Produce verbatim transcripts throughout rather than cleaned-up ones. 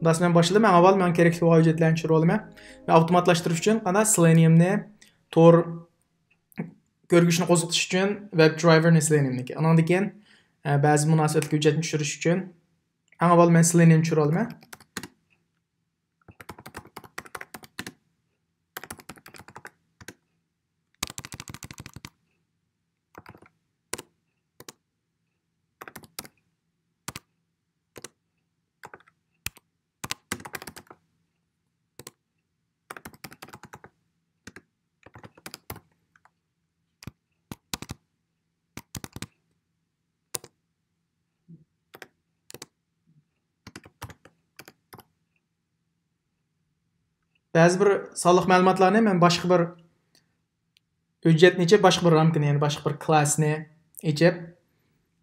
خالاس، مەن باشلىدىم. ئەڭ ئاۋۋال مەن كېرەكلىك بولغان ھۆججەتلەرنى چۈشۈرۈۋالىمەن. مەن ئاپتوماتلاشتۇرۇش ئۈچۈن قانداق، سېلېنىيۇمنى، تور كۆرگۈچنى قوزغىتىش ئۈچۈن ۋېب درايۋېرنى، سېلېنىيۇمنىڭكى. ئانىڭدىن كېيىن، ئە، بەزى مۇناسىۋەتلىك ھۆججەتنى چۈشۈرۈش ئۈچۈن ئەڭ ئاۋۋال مەن سېلېنىيۇم چۈشۈرۈۋالىمەن. بەزى بىر سانلىق مەلۇماتلارنى مەن باشقا بىر ھۆججەتنى ئېچىپ، باشقا بىر رامكىنى، يەنى باشقا بىر كلاسنى ئېچىپ،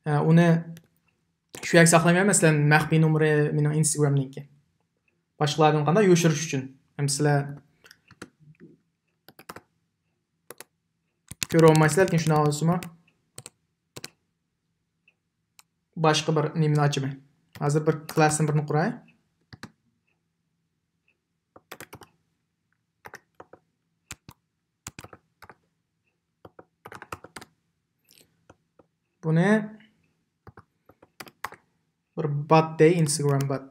ئە، ئۇنى شۇ يەرگە ساقلايمەن. مەسىلەن، مەخپىي نومۇرى مېنىڭ ئىنستاگرامنىڭكى. باشقىلاردىن قانداق يوشۇرۇش ئۈچۈن. ھەم سىلەر كۆرۈۋالمايسىلەر، لېكىن شۇنداق بولسىمۇ باشقا بىر نېمىنى ئاچىمەن. ھازىر بىر كلاسنى بىرنى قۇراي. بۇنى بىر بات دەي، ئىنستاگرام بات.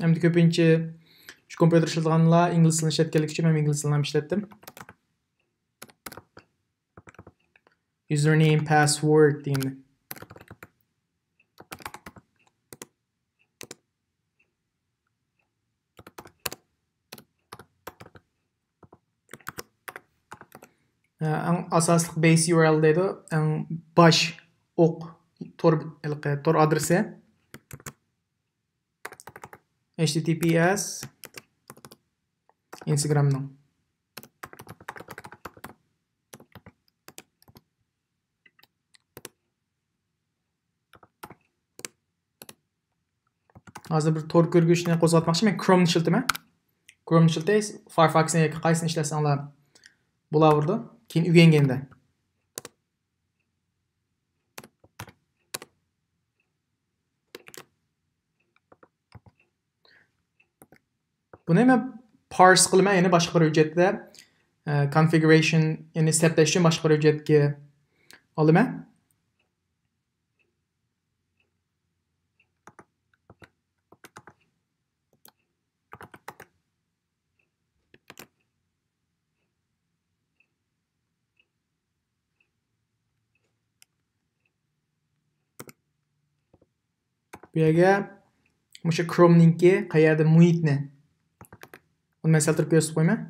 ئەمدى كۆپىنچە شۇ كومپيۇتېر ئىشلىتىدىغانلار ئىنگلىز تىلىنى ئىشلەتكەنلىكى ئۈچۈن مەن ئىنگلىز تىلىنى ھەم ئىشلەتتىم. Username, password دېگەندە. ئەڭ ئاساسلىق بەيس يۇ ئار ئېل دەيدۇ، ئەڭ باش ئوق تور، ھېلىقى تور ئادرېسى. ھەيچ تى تى پى ئېس ئىنستاگرامنىڭ. ھازىر بىر تور كۆرگۈچنى قوزغاتماقچى. مەن كرومنى ئىشلىتىمەن. كرومنى ئىشلىتەي. فايرفاكسنى ياكى قايسىنى ئىشلەتسەڭلار بولاۋېرىدۇ. كېيىن ئۆگەنگەندە. بۇنى مەن پارس قىلىمەن، يەنى باشقا بىر ھۆججەتتە، ئە، كونفىگۇرېيشن، يەنى سەپلەش ئۈچۈن باشقا بىر ھۆججەتكە ئالىمەن. بۇ يەرگە مۇشۇ كرومنىڭكى قەيەردە مۇھىتنى، ئۇنى مەن سەل تۇرۇپ كۆرسىتىپ قويىمەن.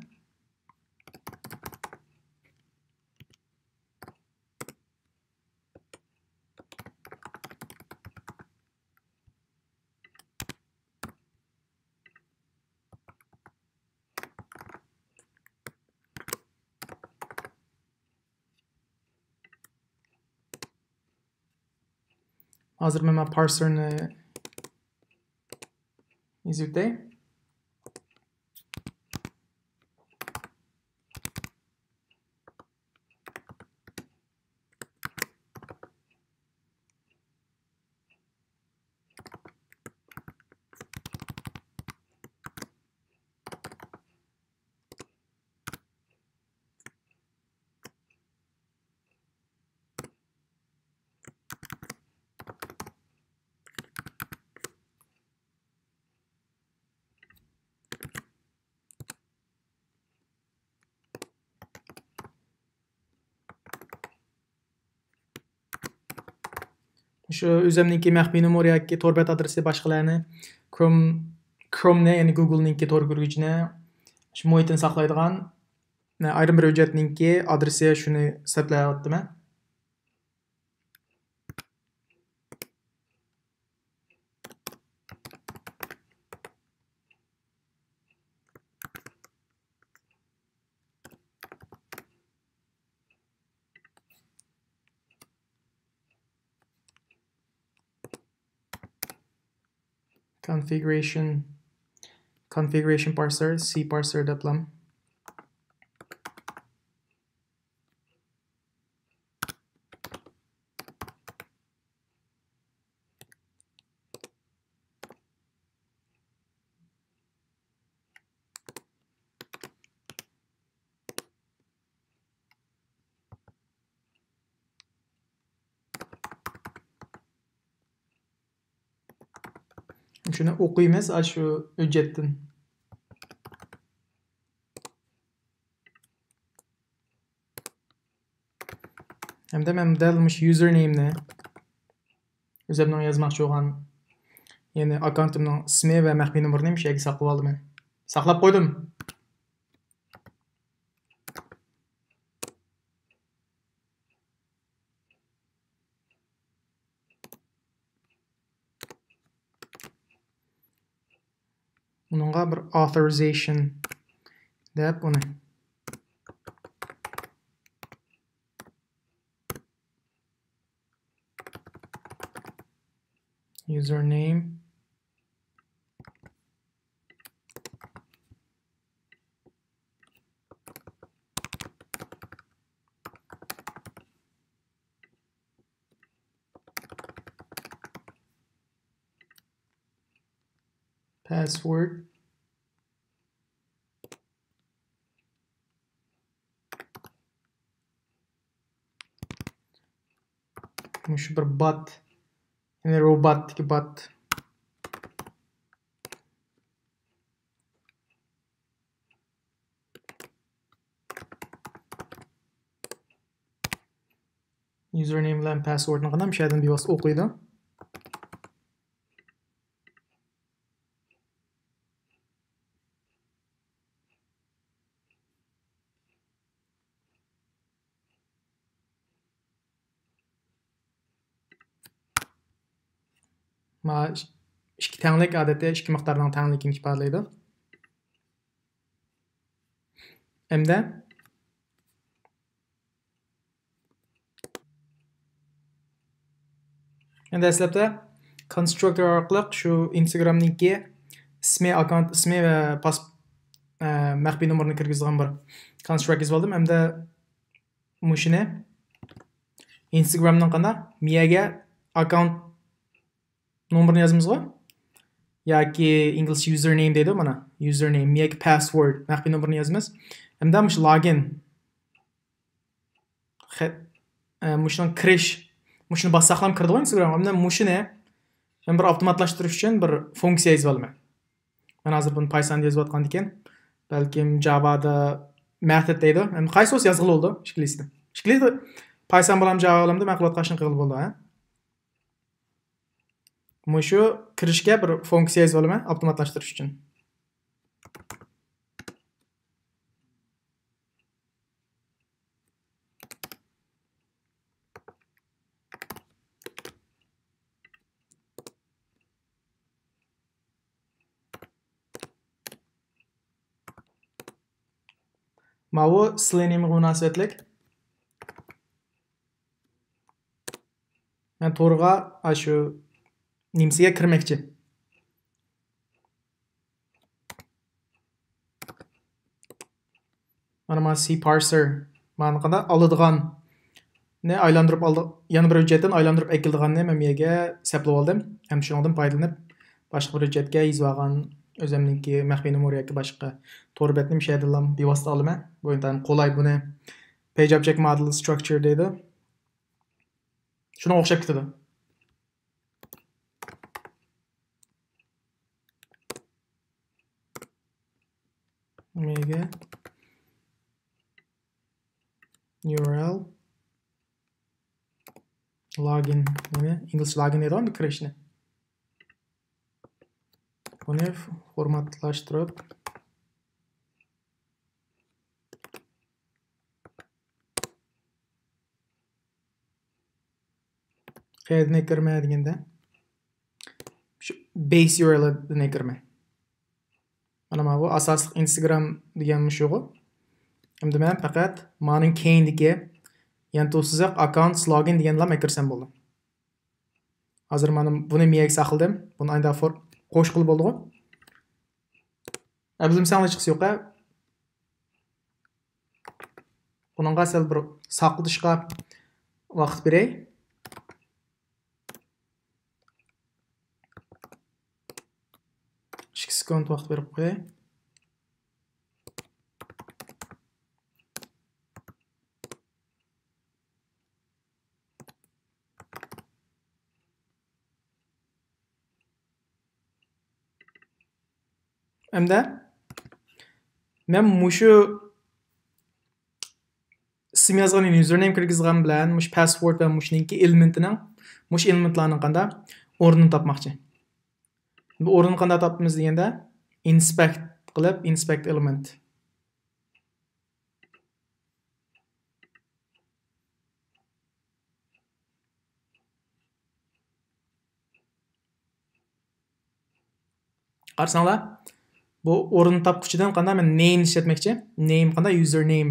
ھازىر مەن مانا پارسېرنى يېزىۋېتەي. شۇ ئۆزۈمنىڭكى مەخپىي نومۇر ياكى تور بەت ئادرېسى باشقىلارنى كروم، كرومنى، يەنى گۇگلنىڭكى تور كۆرگۈچىنى شۇ مۇھىتنى ساقلايدىغان ئايرىم بىر ھۆججەتنىڭكى ئادرېسى، شۇنى سەپلەۋاتىمەن. configuration، configuration parser، C parser دەپلام. شۇنى ئوقۇيمىز ئاشۇ ھۆججەتتىن. ھەمدە مەن دەل مۇشۇ يۇزېرنېيمنى، ئۆزۈمنىڭ يازماقچى بولغان، يەنى ئاككاونتىمنىڭ ئىسمى ۋە مەخپىي نومۇرىنى مۇشۇ يەرگە ساقلاپ ئالىمەن. ساقلاپ قويدۇم. ئۇنىڭغا بىر ئاثورىزېيشن دەپ ئۇنى. يۇزېرنېيم. پاسورد. مۇشۇ بىر بات، يەنى روباتتىكى بات. يۇزېرنېيم بىلەن پاسوردنى قانداق مۇشۇ يەردىن بىۋاسىتە ئوقۇيدۇ. ما ئىككى تەڭلىك ئادەتتە ئىككى مىقدارنىڭ تەڭلىكىنى ئىپادىلەيدۇ. ئەمدى ئەمدى دەسلەپتە كونسترۇكتور ئارقىلىق شۇ ئىنستاگرامنىڭكى ئىسمى، ئاككاونت ئىسمى ۋە پاس-، ئە، مەخپىي نومۇرنى كىرگۈزىدىغان بىر كونسترۇكت يېزىۋالدىم. ئەمدى مۇشۇنى ئىنستاگرامنىڭ قانداق مىيەگە ئاككاونت نومۇرىنى يازىمىزغۇ؟ ياكى ئىنگلىزچە يۇزېرنېيم دەيدۇ مانا. يۇزېرنېيم، مىيەگە پاسورد، مەخپىي نومۇرىنى يازىمىز. ئەمدى مۇشۇ لاگىن. خە-، ئە، مۇشۇنىڭ كىرىش، مۇشۇنى باسساقلام كىرىدىغۇ ئىنستاگرامغا. ئەمدى مۇشۇنى مەن بىر ئاپتوماتلاشتۇرۇش ئۈچۈن بىر فۇنكسىيە يېزىۋالىمەن. مەن ھازىر بۇنى پايساندا يېزىۋاتقاندىكىن، بەلكىم جاۋادا مېتود دەيدۇ. ئەمدى قايسى بولسا يازغىلى بولىدۇ ئىككىلىسىدە. ئىككىلىسىدە پايسان بولامدۇ، جاۋا بولامدۇ، مەن قىلىۋاتقان ئىشنى قىلغىلى بولىدۇ، ھە؟ مۇشۇ كىرىشكە بىر فۇنكسىيە يېزىۋالىمەن ئاپتوماتلاشتۇرۇش ئۈچۈن. ماۋۇ سىلىنىمغا مۇناسىۋەتلىك. مەن تورغا ئاشۇ نېمىسىگە كىرمەكچى. مانا، مانا سى پارسېر. مانا قانداق ئالىدىغاننى ئايلاندۇرۇپ ئالدى، يەنە بىر ھۆججەتتىن ئايلاندۇرۇپ ئەكېلىدىغاننى مەن بۇ يەرگە سەپلىۋالدىم. ھەم شۇنىڭدىن پايدىلىنىپ، باشقا بىر ھۆججەتكە يېزىۋالغان ئۆزۈمنىڭكى مەخپىي نومۇر ياكى باشقا تور بەتنى مۇشۇ يەردىنلا بىۋاسىتە ئالىمەن. بۇ ئىنتايىن قولاي. بۇنى پەيج ئوبجېكت مودېل ستراكچېر دەيدۇ. شۇنىڭغا ئوخشاپ كېتىدۇ. نېمىگە؟ يۇ ئار ئېل. لاگىن. نېمە؟ ئىنگلىزچە لاگىن دەيدىغۇ ئەمدى كىرىشنى. بۇنى فورماتلاشتۇرۇپ. قەيەردىن ئەكىرمە دېگەندە، شۇ بەيس يۇ ئار ئېل دىن ئەكىرمە. مانا، مانا بۇ ئاساسلىق ئىنستاگرام دېگەن مۇشۇغۇ. ئەمدى مەن پەقەت مانىڭ كەينىدىكى يەنە توسۇزاق ئاككاونتس لاگىن دېگەنلام ئەكىرسەم بولدى. ھازىر مانا بۇنى مىيەگە ساقلىدىم. بۇنى ئايدا فور-، قوشقىلى بولدىغۇ. ئەبلىمسەڭلار ھېچقىسى يوق ھە. بۇنىڭغا سەل بىر ساقلىتىشقا ۋاقىت بېرەي. ئىككى سېكۇنت ۋاقىت بېرىپ قوياي. ئەمدى مەن مۇشۇ ئىسىم يازغان، يۈزەرنېيم كىرگۈزگەن بىلەن مۇشۇ پاسۋورد ۋە مۇشۇنىڭكى ئېلېمېنتىنىڭ، مۇشۇ ئېلېمېنتلارنىڭ قانداق ئورنىنى تاپماقچى. بۇ ئورنىنى قانداق تاپىمىز دېگەندە، ئىنسپېكت قىلىپ، ئىنسپېكت ئېلېمېنت. قارىساڭلار، بۇ ئورۇن تاپقۇچىدىن قانداق مەن نېيم ئىشلەتمەكچى. نېيم قانداق؟ يۈزەرنېيم.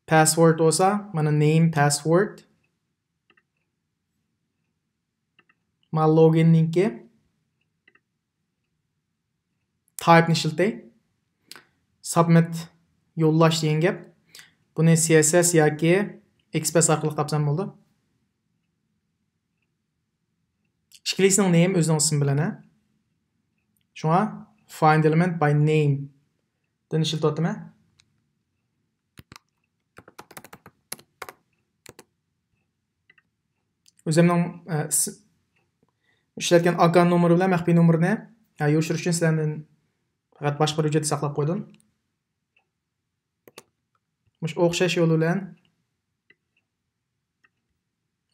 پاسۋورد بولسا، مانا نېيم پاسۋورد. مانا لوگىننىڭكى. تايپنى ئىشلىتەي. سابمىت، يوللاش دېگەن گەپ. بۇنى سى ئېس ئېس ياكى ئېكسپرېس ئارقىلىق تاپسام بولىدۇ. ئىككىلىسىنىڭ نېيم ئۆزىنىڭ ئىسمى بىلەن ھە. شۇڭا find element by name دىن ئىشلىتىۋاتىمەن. ئۆزۈمنىڭ ئىشلەتكەن ئاككونت نومۇرى بىلەن مەخپىي نومۇرىنى يوشۇرۇش ئۈچۈن سىلەردىن پەقەت باشقا بىر ھۆججەتتە ساقلاپ قويدۇم. مۇشۇ ئوخشاش يول بىلەن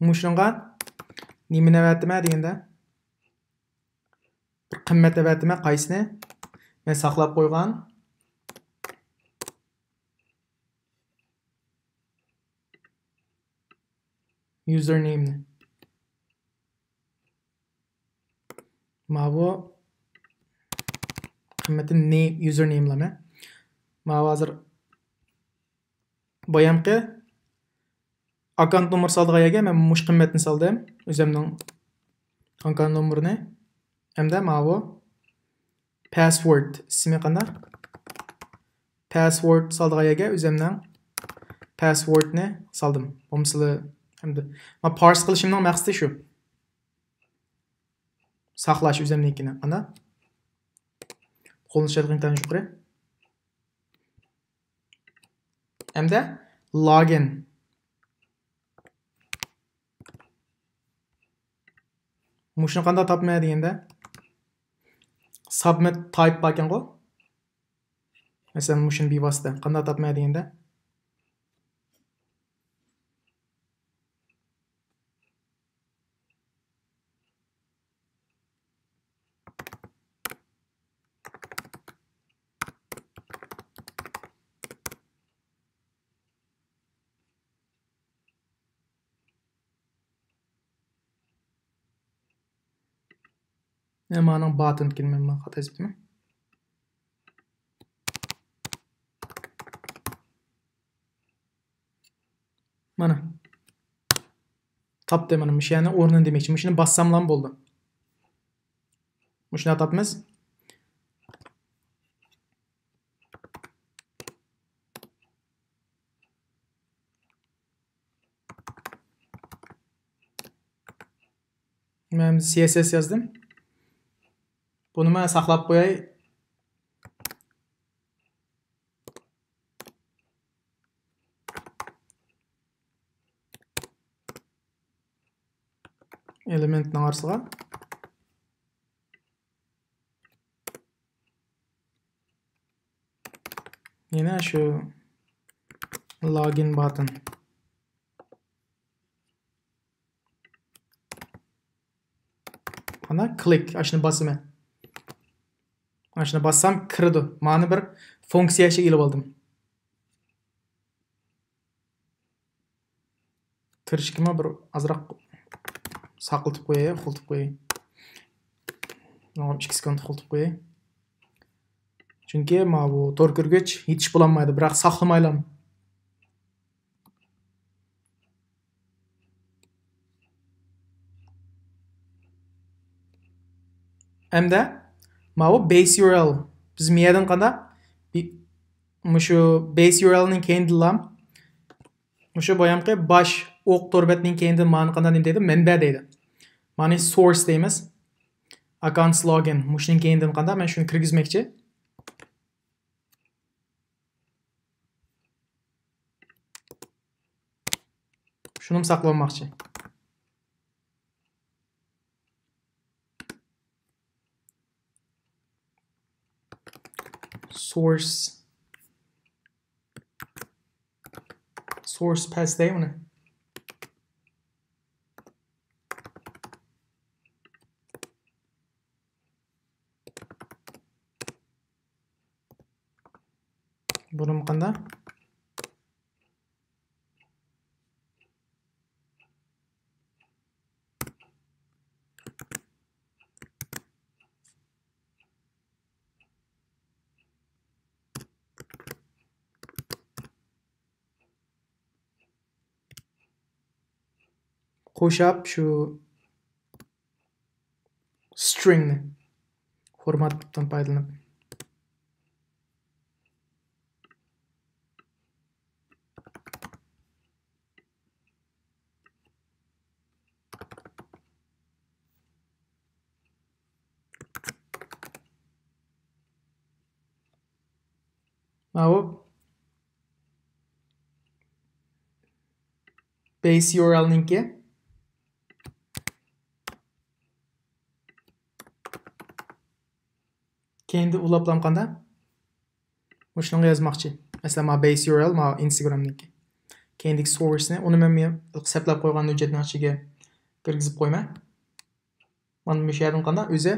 مۇشۇنىڭغا نېمىنى ئەۋەتىمەن دېگەندە، بىر قىممەت ئەۋەتىمەن. قايسىنى؟ مەن ساقلاپ قويغان يۈزەرنېيمنى. ماۋۇ قىممىتى نېيم، يۈزەرنېيملارمەن. ماۋۇ ھازىر بايامقى ئاككونت نومۇر سالىدىغان يەرگە مەن مۇشۇ قىممەتنى سالدىم. ئۆزۈمنىڭ ئاككونت نومۇرىنى ھەمدە ماۋۇ پاسۋورد ئىسمى قانداق؟ پاسۋورد سالىدىغان يەرگە ئۆزۈمنىڭ پاسۋوردنى سالدىم. بولمىسىلا ھەمدە مانا پارس قىلىشىمنىڭ مەقسىتى شۇ. ساقلاش ئۆزۈمنىڭكىنى. قانداق؟ قوللىنىشىدىغان يۇقىرى. ھەمدە لاگىن. مۇشۇنى قانداق تاپىمەن دېگەندە، سابمىت تايپ باركەنغۇ. مەسىلەن، مۇشۇنى بىۋاسىتە قانداق تاپىمەن دېگەندە، مانىڭ باتىنكىنى مەن خاتا يېزىپتىمەن. مانا. تاپتى مانا. مۇشۇ يەرنى ئورنىنى دېمەكچى. مۇشۇنى باسساملا بولدى. مۇشۇنداق تاپىمىز. مەن سى ئېس ئېس يازدىم. بۇنى مەن ساقلاپ قوياي. ئېلېمېنتنىڭ ئارىسىغا. يەنە شۇ لاگىن باتىن. قانداق؟ كلىك. ئاشۇنى باسىمەن. ئاشۇنى باسسام كىرىدۇ. مانا بىر فۇنكسىيە ئىشىگە ئېلىپ ئالدىم. كىرىشكىمۇ بىر ئازراق ساقلىتىپ قوياي، ئۇخلىتىپ قوياي. مانا ئىككى سېكۇنت ئۇخلىتىپ قوياي. چۈنكى ماۋۇ تور كۆرگۈچ يېتىشىپ بولالمايدۇ، بىراق ساقلىمايلا. ئەمدى ماۋۇ base URL. بىز مىيەدىن قانداق؟ بى-، مۇشۇ base URL نىڭ كەينىدىلا، مۇشۇ بايامقى باش ئوق تور بەتنىڭ كەينىدىن مانى قانداق نېمە دەيدۇ؟ مەنبە دەيدۇ. مانى source دەيمىز. Accounts login. مۇشۇنىڭ كەينىدىن قانداق؟ مەن شۇنى كىرگۈزمەكچى. شۇنىمۇ ساقلىۋالماقچى. Source. Source path دەي ئۇنى. بۇنىمۇ قانداق؟ قوشاپ شۇ string نى فورماتتىن پايدىلىنىپ. ماۋۇ base URL نىڭكى. كەينىدە ئۇلاپلام قاندا؟ مۇشۇنىڭغا يازماقچى. مەسىلەن، ما base URL، ما Instagram نىڭكى. كەينىدىكى source نى، ئۇنى مەن سەپلەپ قويغان ھۆججەتنىڭ ئىچىگە كىرگۈزۈپ قويىمەن. مانا مۇشۇ يەردىن قانداق؟ ئۆزى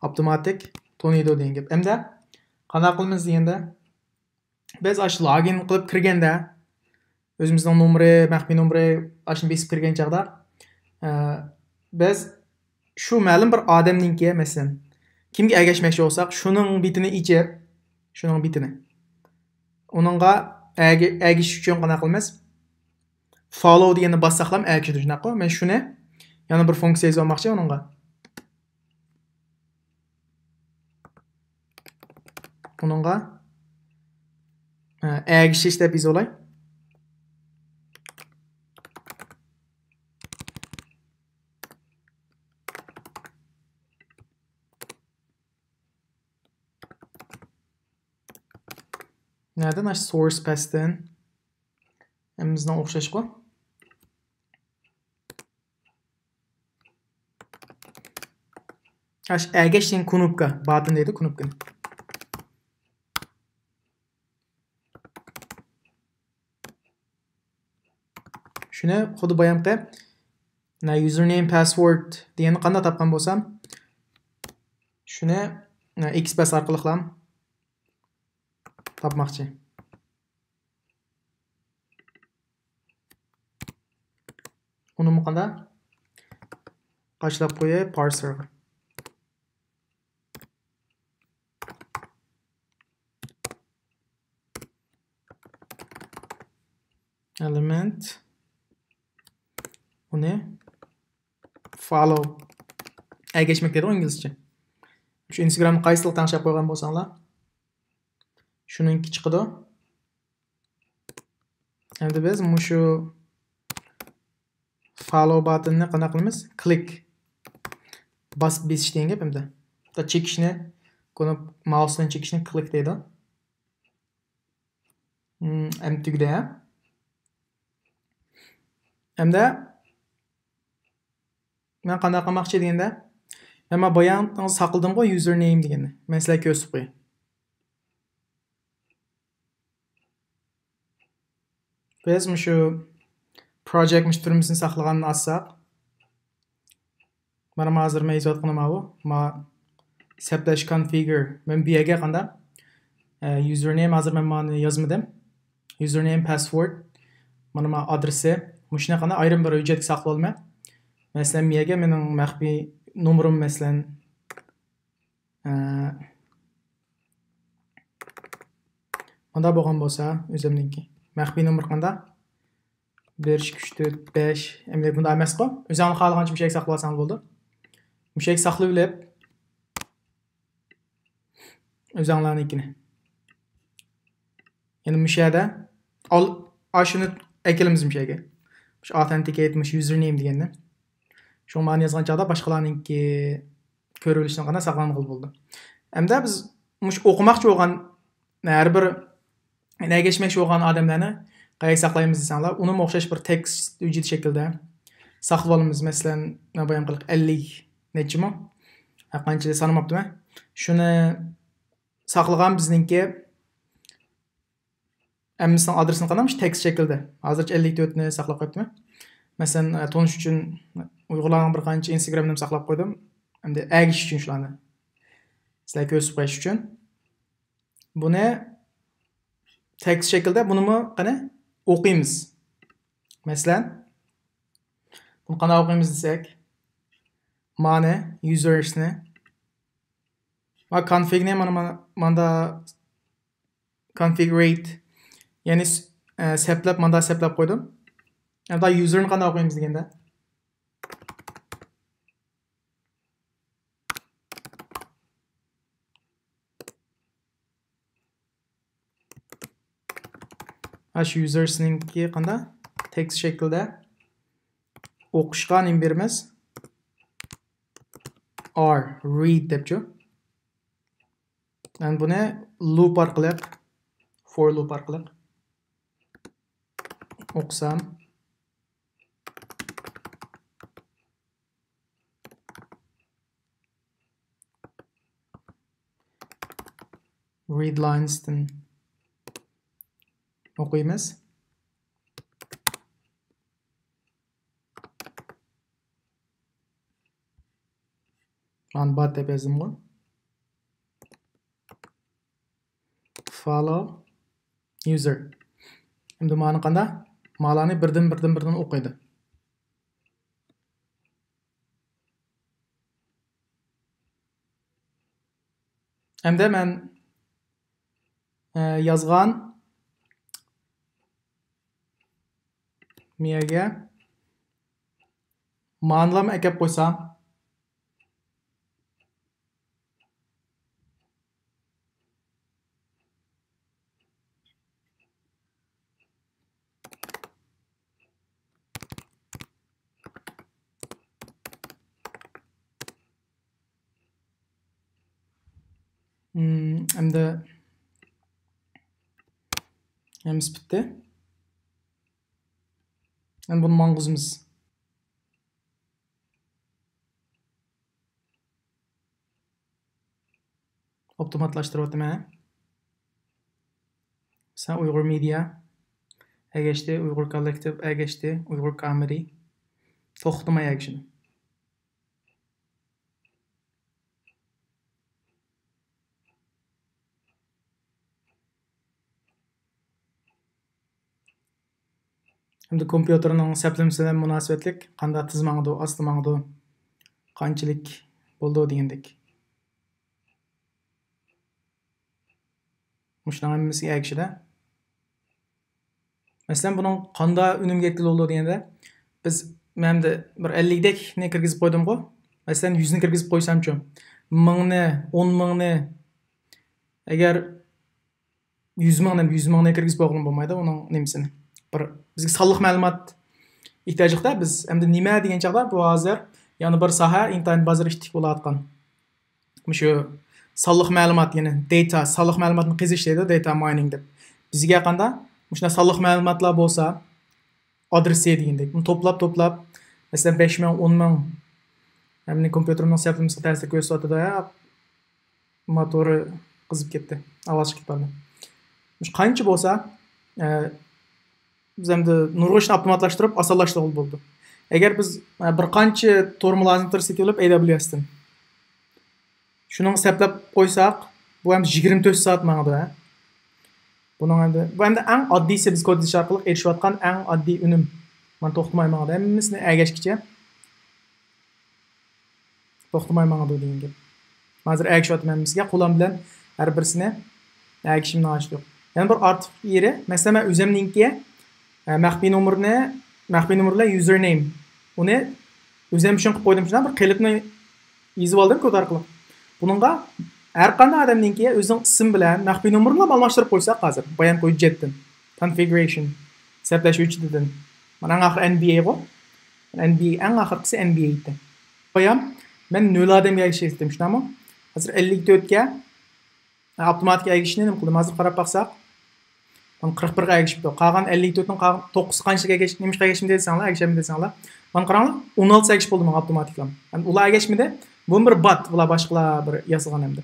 ئاپتوماتىك تونۇيدۇ دېگەن گەپ. ئەمدى قانداق قىلىمىز دېگەندە، بىز ئاشۇ login قىلىپ كىرگەندە، ئۆزىمىزنىڭ نومۇرى، مەخپىي نومۇرى، ئاشۇنى بېسىپ كىرگەن چاغدا، ئە، بىز شۇ مەلۇم بىر ئادەمنىڭكى، مەسىلەن، كىمگە ئەگەشمەكچى بولساق، شۇنىڭ بېتىنى ئېچىپ، شۇنىڭ بېتىنى. ئۇنىڭغا ئەگە-، ئەگىشىش ئۈچۈن قانداق قىلىمىز؟ Follow دېگەننى باسساقلام ئەگىشىدۇ، شۇنداققۇ؟ مەن شۇنى يەنە بىر فۇنكسىيە يېزىۋالماقچى ئۇنىڭغا. ئۇنىڭغا، ئە، ئەگىشىش دەپ يېزىۋالاي. نەدىن؟ ئاشۇ source path تىن. ھەممىمىزنىڭ ئوخشاشقۇ. ئاشۇ ئەگەش دېگەن كۇنۇپكا، باتن دەيدۇ كۇنۇپكىنى. شۇنى خۇددى بايامقى، مانا username password دېگەننى قانداق تاپقان بولسام، شۇنى، مانا، ئېكسپرېس ئارقىلىقلام تاپماقچى. ئۇنىمۇ قانداق؟ قاچىلاپ قوياي پارسېرغا. Element. ئۇنى follow. ئەگەشمەك دەيدۇ ئىنگلىزچە. شۇ ئىنستاگرامنى قايسىلىق تەڭشەپ قويغان بولساڭلار، شۇنىڭكى چىقىدۇ. ئەمدى بىز مۇشۇ follow باتننى قانداق قىلىمىز؟ كلىك. باس بېسىش دېگەن گەپ ئەمدى. چېكىشنى، كونۇپ ماۋس بىلەن چېكىشنى كلىك دەيدۇ. ئەمدى تۈگىدى، ھە؟ ئەمدى مەن قانداق قىلماقچى دېگەندە، مەن ما بايان ساقلىدىمغۇ username دېگەننى. مەن سىلەرگە كۆرسىتىپ قوياي. بىز مۇشۇ project مۇشۇ تۈرمىسىنى ساقلىغاننى ئاچساق، مانا ما ھازىر مەن يېزىۋاتقىنىم ماۋۇ. ما سەپلەش configure. مەن بۇ يەرگە قانداق، ئە، username ھازىر مەن مانى يازمىدىم. Username، password. مانا ما ئادرېسى. مۇشۇنى قانداق ئايرىم بىر ھۆججەتكە ساقلىۋالىمەن. مەسىلەن، بۇ يەرگە مېنىڭ مەخپىي نومۇرۇم، مەسىلەن، ئە، مۇنداق بولغان بولسا، ئۆزۈمنىڭكى. مەخپىي نومۇر قانداق؟ بىر، ئىككى، ئۈچ، تۆت، بەش. ئەمدى بۇنداق ئەمەسقۇ. ئۆزۈڭلار خالىغانچە مۇشۇ يەرگە ساقلىۋالساڭلار بولىدۇ. مۇشۇ يەرگە ساقلىۋېلىپ، ئۆزۈڭلارنىڭكىنى. يەنى مۇشۇ يەردە ئال، ئاشۇنى ئەكېلىمىز مۇشۇ يەرگە. مۇشۇ authenticate، مۇشۇ username دېگەننى. شۇڭا مانا يازغان چاغدا باشقىلارنىڭكى كۆرۈۋېلىشىنى قانداق ساقلانغىلى بولىدۇ. ئەمدى بىز مۇشۇ ئوقۇماقچى بولغان ھەر بىر ئەگەشمەكچى بولغان ئادەملەرنى قەيەرگە ساقلايمىز دېسەڭلار، ئۇنىمۇ ئوخشاش بىر تېكىست ھۆججىتى شەكلىدە ساقلىۋالىمىز. مەسىلەن، مەن بايام قىلىق ئەللىك نەچچىمۇ؟ ھە، قانچىلىك سانىماپتىمەن. شۇنى ساقلىغان بىزنىڭكى ھەممىسىنىڭ ئادرېسىنى قانداق؟ مۇشۇ تېكىست شەكلىدە. ھازىرچە ئەللىك تۆتنى ساقلاپ قويۇپتىمەن. مەسىلەن، ئە، تونۇش ئۈچۈن ئۇيغۇرلارنىڭ بىر قانچە ئىنستاگرامىنى ساقلاپ قويدۇم. ئەمدى ئەگىشىش ئۈچۈن شۇلارنى سىلەرگە كۆرسىتىپ قويۇش ئۈچۈن. بۇنى تېكىست شەكلىدە، بۇنىمۇ قېنى ئوقۇيمىز. مەسىلەن، بۇنى قانداق ئوقۇيمىز دېسەك، مانى، يۇزېرسنى ۋە كونفىگنى مانا، مانا، ماندا كونفىگرېيت، يەنى س-، ئە، سەپلەپ، ماندا سەپلەپ قويدۇم. ئەمدى يۇزېرنى قانداق ئوقۇيمىز دېگەندە، ئاشۇ يۇزېرسنىڭكى قانداق؟ تېكىست شەكلىدە ئوقۇشقا نېمە بېرىمىز؟ ئار، رىد دەپچۇ. مەن بۇنى لۇپ ئارقىلىق، فور لۇپ ئارقىلىق ئوقۇسام، رىد لاينستىن ئوقۇيمىز. مانا بات دەپ يازدىمغۇ. Follow user. ئەمدى مانا قانداق؟ مالارنى بىردىن، بىردىن، بىردىن ئوقۇيدۇ. ئەمدى مەن، ئە، يازغان مىيەگە مانىلارنى ئەكەپ قويسام، ئەمدى ھەممىسى پۈتتى. ئەمدى بۇنى ماڭغۇزىمىز. ئاپتوماتلاشتۇرۇۋاتىمەن. مىسال، ئۇيغۇر مېدىيا ئەگەشتى، ئۇيغۇر كوللېكتىپ ئەگەشتى، ئۇيغۇر كامېدى. توختىماي ئەگىشىدۇ. ئەمدى كومپيۇتېرنىڭ سەپلىمىسى بىلەن مۇناسىۋەتلىك، قانداق تېز ماڭىدۇ، ئاستا ماڭىدۇ، قانچىلىك بولىدۇ دېگەندەك. مۇشۇنىڭ ھەممىسىگە ئەگىشىدۇ. مەسىلەن، بۇنىڭ قاندا ئۈنۈمگە يەتكىلى بولىدۇ دېگەندە، بىز مەندە بىر ئەللىكتەكنى كىرگۈزۈپ قويدۇمغۇ. مەسىلەن، يۈزنى كىرگۈزۈپ قويسامچۇ؟ مىڭنى، ئون مىڭنى، ئەگەر يۈز مىڭنى، يۈز مىڭنى كىرگۈزۈپ قويغىلى بولمايدۇ ئۇنىڭ نېمىسىنى. بىر بىزگە سانلىق مەلۇمات ئېھتىياجلىقتا بىز ئەمدى نېمە دېگەن چاغدا بۇ ھازىر يەنە بىر ساھە ئىنتايىن بازار ئىشتىك بولۇۋاتقان. مۇشۇ سانلىق مەلۇمات، يەنى داتا، سانلىق مەلۇماتنى قېزىش دەيدۇ، داتا ماينىڭ دەپ. بىزگە قاندا مۇشۇنداق سانلىق مەلۇماتلار بولسا، ئادرېسى دېگەندەك، بۇنى توپلاپ، توپلاپ، مەسىلەن، بەش مىڭ، ئون مىڭ، ھەممىنى كومپيۇتېرىمنىڭ سەپلىمىسىگە تەسىر كۆرسىتىۋاتىدۇ، ھە، موتورى قىزىپ كەتتى، ئاۋاز چىقىپ بارمىدى. مۇشۇ قانچە بولسا، ئە، بىز ئەمدى نۇرغۇن ئىشنى ئاپتوماتلاشتۇرۇپ، ئاسانلاشتۇرغىلى بولىدۇ. ئەگەر بىز، ئە، بىر قانچە تور مۇلازىمىتىنى سېتىۋېلىپ، ئەي دەبليۇ ئەستىن، شۇنىڭغا سەپلەپ قويساق، بۇ ئەمدى يىگىرمە تۆت سائەت ماڭىدۇ، ھە؟ بۇنىڭ ئەمدى، بۇ ئەمدى ئەڭ ئاددىيسى، بىز كود يېزىش ئارقىلىق ئېرىشىۋاتقان ئەڭ ئاددىي ئۈنۈم. مانا توختىماي ماڭىدۇ، ھەممىسىنى ئەگەشكىچە. توختىماي ماڭىدۇ دېگەن گەپ. ھازىر ئەگىشىۋاتىمەن ھەممىسىگە، قولۇم بىلەن ھەر بىرسىنى ئەگىشىمنى ئاشتۇق. يەنە بىر ئارتۇق يېرى، مەسىلەن، مەن ئۆزۈمنىڭكى، ئە، مەخپىي نومۇرنى، مەخپىي نومۇر بىلەن يۇزېرنېيم، ئۇنى ئۆزۈم ئۈچۈن قىلىپ قويدۇم، شۇنداق بىر قېلىپنى يېزىپ ئالدىم كود ئارقىلىق. بۇنىڭغا ھەر قانداق ئادەمنىڭكى ئۆزىنىڭ ئىسمى بىلەن مەخپىي نومۇرىنى ئالماشتۇرۇپ قويساق ھازىر، بايان قويۇش جەھەتتىن، كونفىگۇرېيشن، ھېسابلاش ھۆججىتىدىن، مانا ئەڭ ئاخىرى ئەن بى ئەي غۇ، ئەن بى ئەي ئەڭ ئاخىرقىسى ئەن بى ئەي ئىدى. بايام مەن نۆل ئادەمگە ئەگىشىپ كەتتىم، شۇنداقمۇ؟ ھازىر ئەللىك تۆتكە ئاپتوماتىك ئەگىشىشنى نېمە قىلدىم؟ ھازىر قاراپ باقساق، مانا قىرىق بىرگە ئەگىشىپتۇ. قالغان ئەللىك تۆتنىڭ قالغان توققۇزى قانچىلىككە ئەگەش-، نېمىشقا ئەگەشمىدى دېسەڭلار، ئەگىشەلمىدى دېسەڭلار، مانا قاراڭلار، ئون ئالتىسى ئەگىشىپ بولدى ماڭا ئاپتوماتىكلا. ئەمدى ئۇلار ئەگەشمىدى. بۇ بىر بات، ئۇلار باشقىلار بىر ياسىغان ئەمدى.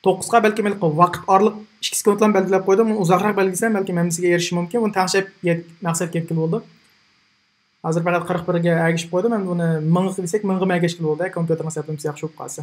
توققۇزغا بەلكىم ھېلىقى ۋاقىت ئارىلىق ئىككى سېكۇنتلارنى بەلگىلەپ قويدۇم. ئۇنى ئۇزاقراق بەلگىلىسەم، بەلكىم ھەممىسىگە ئېرىشىشى مۇمكىن. بۇنى تەڭشەپ يەت-، مەقسەتكە يەتكىلى بولىدۇ. ھازىر پەقەت قىرىق بىرگە ئەگىشىپ قويدۇم. ئەمدى بۇنى مىڭغا دېسەك، مىڭغىمۇ ئەگەشكىلى بولىدۇ، كومپيۇتېرنىڭ ھېسابلىمىسى ياخشى بولۇپ قالسا.